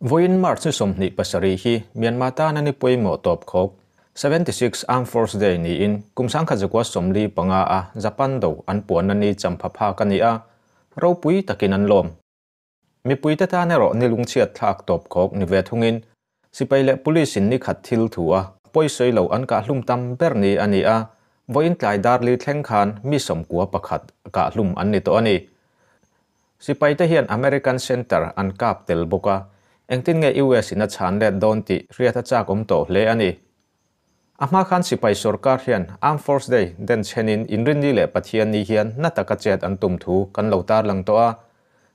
Vawiin March ni 27 hi Myanmar tana ni pawimawh tawp khawk, 76 Armed Force Day niin kum 1945 a Japan do an puanna ni champha phak a ni a, ropui takin an lawm. Mipuite tan erawh ni lungchhiat thlak tawp khawk ni ve thungin sipai leh police in ni khat thil thu a pawisawi lo an kahhlum tam ber ni a ni a, vawiin tlai dar li thleng khan mi 91 kahhlum an ni tawh a ni. Sipaite hian American Center an kap tel bawk a, engtin nge US in a chhan let dawn tih hriat a chak awm tawh hle a ni. A hma khan sipai sorkar hian Armed Force Day den chenin inrinni leh Pathian ni hian na taka chet an tum thu kan lo tarlang tawh a.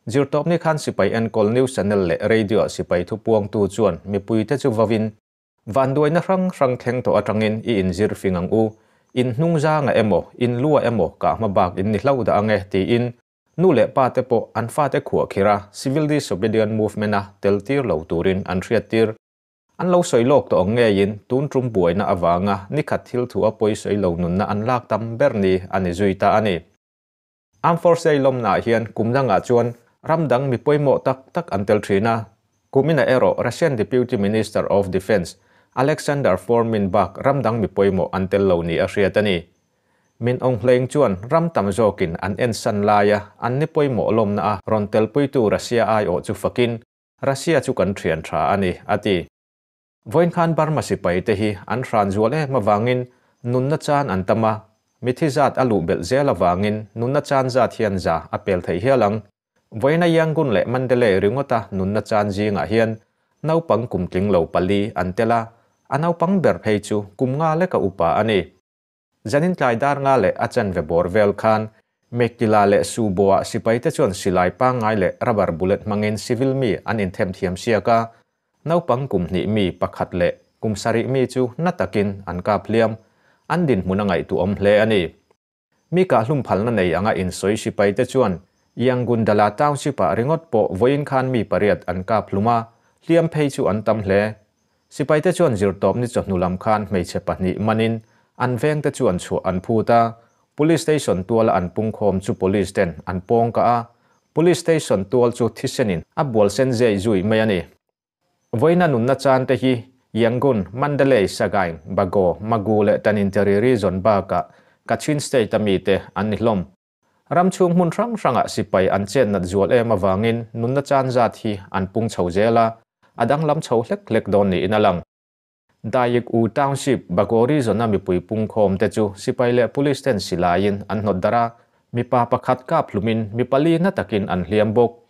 Zirtawpni khan sipai enkawl news channel leh radio sipai thu puangtu chuan mipuite chu vawin vanduaina hrang hrang thleng tawh atangin i inzir fing ang u, in hnung zanga emaw, in lua emaw kah hma bak in ni hlo dah ange tiin nu leh pa te pawh an fate khuah khir a, civil disobedient movement a tel tir lo turin an hriat tir. An lo sawi lawk tawh ang ngeiin tun tum buaina avanga ni khat thil thu a pawi sawi lo nunna an lak tam ber ni a ni zui ta a ni. Armed Force Day lawmnaah hian kum dangah chuan ram dang mi pawimawh tak tak an tel thin a. Kumina erawh Russian Deputy Minister of Defence Alexander Fomin bak ram dang mi pawimawh an tel lo ni a hriat a ni. Min Aung Hlaing chuan ram tam zawkin an en san laia an ni pawimawh lawmna a rawn telpuitu Russia aiawh chu fakin, Russia chu kan thian tha a ni, a ti. Vawiin khan Burma sipai te hi an hran zual em avangin nunna chan an tam a, mithi zat a luh belh zel avangin nunna chan zat hian za a pel theih hial ang. Vawiina Yangon leh Mandalay ringawta nunna chan zingah hian naupang kum tling lo pali an tel a, a naupang ber phei chu kum nga leka upa a ni. Zanin tlai dar nga leh a chanve bawr vel khan Mektila leh Subo-ah sipaite chuan silai pangngai leh rubber bullet hmangin civil mi an inthem thiam siak a, naupang kum hnih mi pakhat leh kum sarih mi chu na takin an kap hliam, an dinhmun a ngaihtuahawm hle a ni. Mi kahhlum phalna nei anga insawi sipaite chuan Yangundala Township-ah ringawt pawh vawiin khan mi pariat an kap hlum a, hliam phei chu an tam hle. Sipaite chuan zirtawpni chawhnu lam khan hmeichhe pahnih manin an vengte chu an chhuah an phut a, Police Station tuala an pungkhawm chu Police ten an pawng kah a, Police Station tual chu thisenin a bual sen zei zui mai a ni. Vawiina nunna chan te hi Yangon, Mandalay, Sagaing, Bago, Magu leh Taninteri region bakah Kachin State a mite an ni hlawm. Ram chhung hmun hrang hrangah sipai an chet nat zual em avangin nunna chan zat hi an pung chho zel a, a danglam chho hlek hlek dawn niin a lang. Dayik U Township, Bago region a mipui pungkhawm te chu sipai leh police ten silaiin an hnawt darh a, mipa pakhat kap hlumin mi pali na takin an hliam bawk.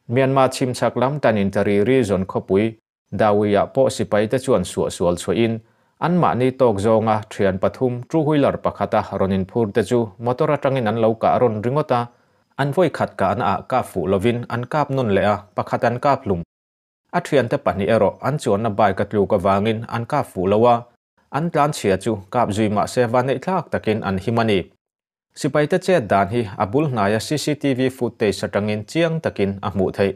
Myanmar chhimchhak lam Tanintari region khawpui Dawiah pawh sipaite chuan suahsual chhuahin anmahni tawk zawnga thian pathum two wheeler pakhata rawn inphur te chu motor atangin an lo kah rawn ringawt a, an vawi khat kahna ah kap fuh lovin an kap nawn leh a, pakhat an kap hlum. A thiante pahnih erawh an chuanna bike a tluk avangin an kap fuh lo a, an tlanchhia chu kap zui mahse vanneih thlak takin an him a ni. Sipaite chet dan hi a bul hnaia CCTV footage atangin chiang takin a hmuh theih.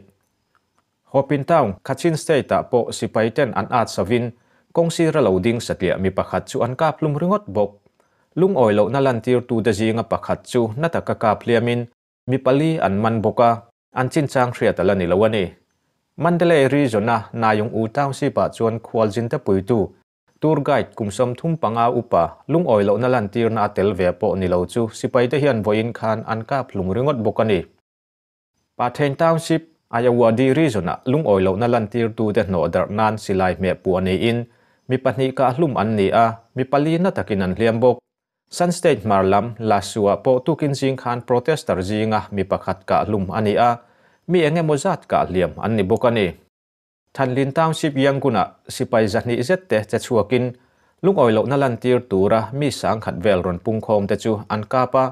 Hopin Town, Kachin State-ah pawh sipaiten an at savin kawng sira lo ding satliah mi pakhat chu an kap hlum ringawt bawk. Lungawi lohna lantirtute zinga pakhat chu na taka kap hliamin mi pali an man bawk a, an chinchang hriat a la ni lo a ni. Mandalay Region-a Nayung U Township-ah chuan khualzinte puitu tour guide kum 35 upa lungawi lohna lantirna a tel ve pawh ni lo chu sipaite hian vawiin khan an kap hlum ringawt bawk a ni. Pathein Township, Ayeyarwady region-ah lungawi lohna lantirtute hnawh darh nan silai hmeh puah niin mi pahnih kah hlum an ni a, mi pali na takin an hliam bawk. Shan State hmar lam Lasua pawh tukin zing khan protester zinga mi pakhat kah hlum a ni a, mi eng emaw zat kah hliam an ni bawk a ni. Thanlyin Township Yangon-ah sipai zahnih zet te che chhuakin lungawi lohna lantir tura mi sangkhat vel rawn pungkhawm te chu an kap a,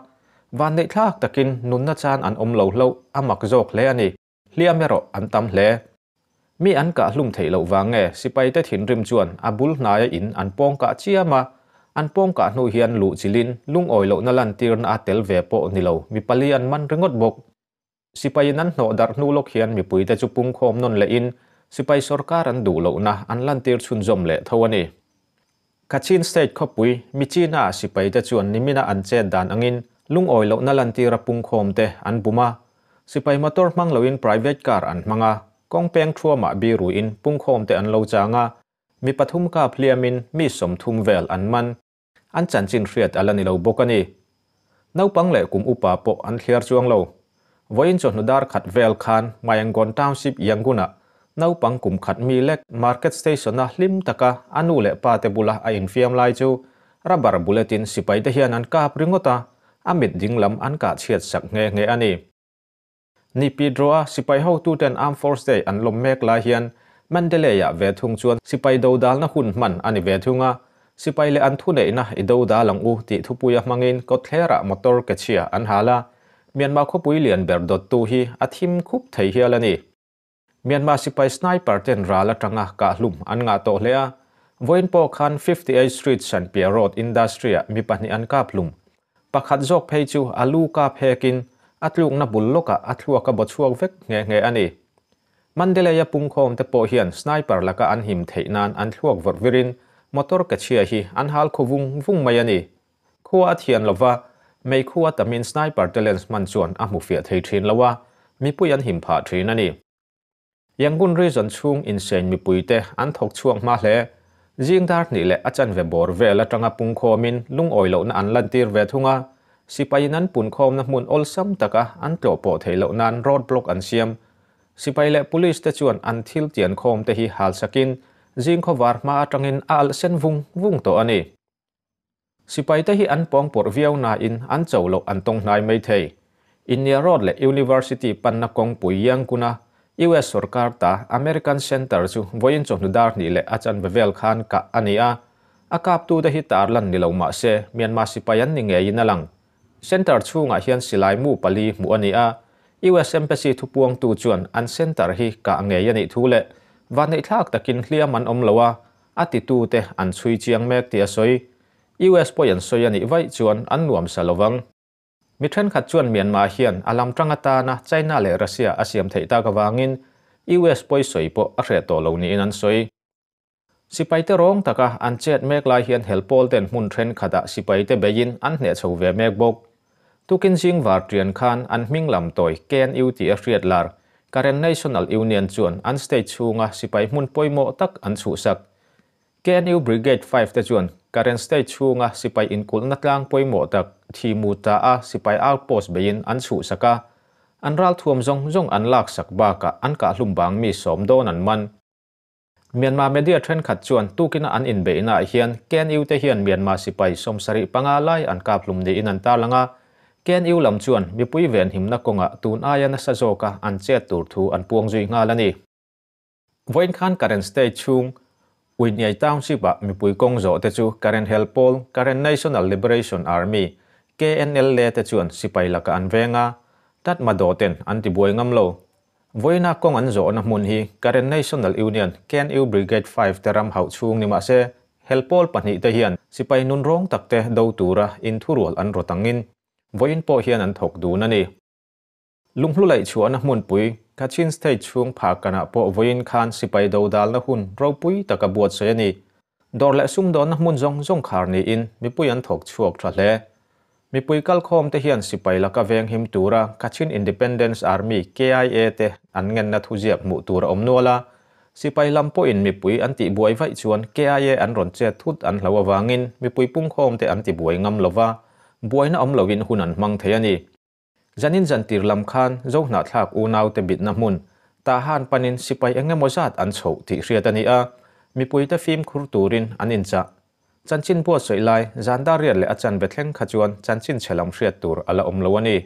vanneih thlak takin nunna chan an awm lo hlauh a mak zawk hle a ni, hliam erawh an tam hle. Mi an kah hlum theih loh vang nge sipai te thinrim chuan a bul hnaia in an pawng kah chiam a, an pawng kah hnu hian luh chilhin lungawi lohna lantirna a tel ve pawh ni lo mi pali an man ringawt bawk. Sipaiin an hnawh darh hnu lawk hian mipuite chu pungkhawm nawn lehin sipai sorkar an duh lohna an lantir chhunzawm leh tho a ni. Kachin State khawpui Myitkyina sipaite chuan nimina an chet dan angin lungawi lohna lantira pungkhawmte an bum a, sipai motor hmang loin private car an hmang a. Kawng peng thuamah biruin pungkhawmte an lo chang a, mi pathum kap hliamin mi 30 vel an man. An chanchin hriat a la ni lo bawk a ni. Naupang leh kum upa pawh an thliar chuang lo. Vawiin chawhnu dar khat vel khan Mayangon Township Yangon-ah naupang kum khat mi lek Market Station-a hlim taka a nu leh pa te bula a infiam lai chu rubber bullet-in sipaite hian an kap ringawt a, a mit dinglam an kah chhiat sak nghe nghe a ni. Ni Pedro-a sipai hotuten Armed Force Day an lawm mek lai hian Mandalay-ah ve thung chuan sipai dodalna hun hman a ni ve thung a, sipai leh an thuneihna i dodal ang u tih thupuia hmangin kawtthlerah motor ke chhia an hal a, Myanmar khawpui lian ber dawttu hi a thim khup thei hial a ni. Myanmar sipai sniper ten ral atanga kahhlum an ngah tawh hle a, vawiin pawh khan 58 Street San Pierre Road Industry-ah mi pahnih an kaphlum. Pakhat zawk phei chu a lu kap hekin a tlukna bul lawkah a thluak a bawchhuak vek nghe nghe a ni. Mandalay-a pungkhawm te pawh hian sniper laka an him theih nan an thluak vawrh virin motor ke chhia hi an hal khaw vung vung mai a ni. Khua a thian lova, mei khua tamin sniper te lens hman chuan a hmu fiah thei thin lo a, mipui an him phah thin a ni. Yangon region chhung insein mipuite an thawk chhuak hma hle. Zing dar hnih leh a chanve bawr vel atanga pungkhawmin lungawi lohna an lantir ve thung a, sipaiin an punkhawmna hmun awlsam taka an tlawh pawh theih loh nan road block an siam. Sipai leh police te chuan an thil tiankhawm te hi halsakin zing khawvar hma atangin a alh sen vung vung tawh a ni. Sipaite hi an pawngpawrh viau nain an cho loh an tawng hnai mai thei. India Road leh University panna kawngpui Yangon-a US sorkar ta American Center chu vawiin chawhnu dar hnih leh a chanve vel khan kah a ni a. A kaptute hi tarlan ni lo mah se Myanmar sipai an ni ngeiin a lang. Center chhungah hian silai mu pali hmuh a ni a, US Embassy thupuangtu chuan an center hi kah ngei a nih thu leh vanneihthlak takin hliam an awm lo a, A titute an chhui chiang mek tih a sawi. US pawh an sawi a nih vaih chuan an nuam sa lo vang. Mi thenkhat chuan Myanmar hian a lam tang atana China leh Russia a siam theih tak avangin US pawi sawi pawh a hreh tawh lo niin an sawi. Sipaite rawng taka an chet mek lai hian helpawl ten hmun thenkhatah sipaite beiin an hneh chho ve mek bawk. Tukin zing var tian khan an hming lam tawi KNU tih a hriat lar Karen National Union chuan an state chhunga sipai hmun pawimawh tak an chhuhsak. KNU Brigade 5 te chuan Karen state chhunga sipai inkulhna tlang pawimawh tak Thimu Ta-a sipai outpost beiin an chhuhsak a, an ralthuam zawng zawng an laksak bakah an kahhlum bang mi 10 dawn an man. Myanmar media thenkhat chuan tukina an inbeihnaah hian KNU te hian Myanmar sipai 75 lai an kaphlum niin an tarlang a, KNU lam chuan mipui venhimna kawngah tun aia nasa zawka an chet tur thu an puang zui nghal a ni. Vawiin khan Karen state chhung Uinyai Township-ah mipui kawng zawh te chu Karen helpawl Karen National Liberation Army, KNLA, te chuan sipai lakah an veng a, Tatmadaw ten an tibuai ngam lo. Vawiina kawng an zawhna hmun hi Karen National Union, KNU Brigade 5 te ram hauh chhung ni mah se, helpawl pahnih te hian sipai nun rawng tak te do tura inthurual an rawt angin vawiin pawh hian an thawk dun a ni. Lunghlu laih chhuahna hmunpui Kachin State chhung Phakkanah pawh vawiin khan sipai do dalna hun ropui taka buatsaih a ni. Dawr leh sumdawnna hmun zawng zawng khar niin mipui an thawk chhuak tha hle. Mipui kalkhawm te hian sipai laka veng him tura Kachin Independence Army, KIA, te an ngenna thuziak hmuh tur a awm nual a. Sipai lam pawhin mipui an tihbuai vaih chuan KIA an rawn chet thut an hlo avangin mipui pungkhawm te an tibuai ngam lova, buaina awm loin hun an hmang thei a ni. Zanin zantir lam khan Zohnahthlak unaute bitna hmun Tahan panin sipai eng emaw zat an chhoh tih hriat a ni a, mipuite fimkhur turin an inchah. Chanchin buatsaih lai zan dar riat leh a chanve thleng kha chuan chanchin chhe lam hriat tur a la awm lo a ni.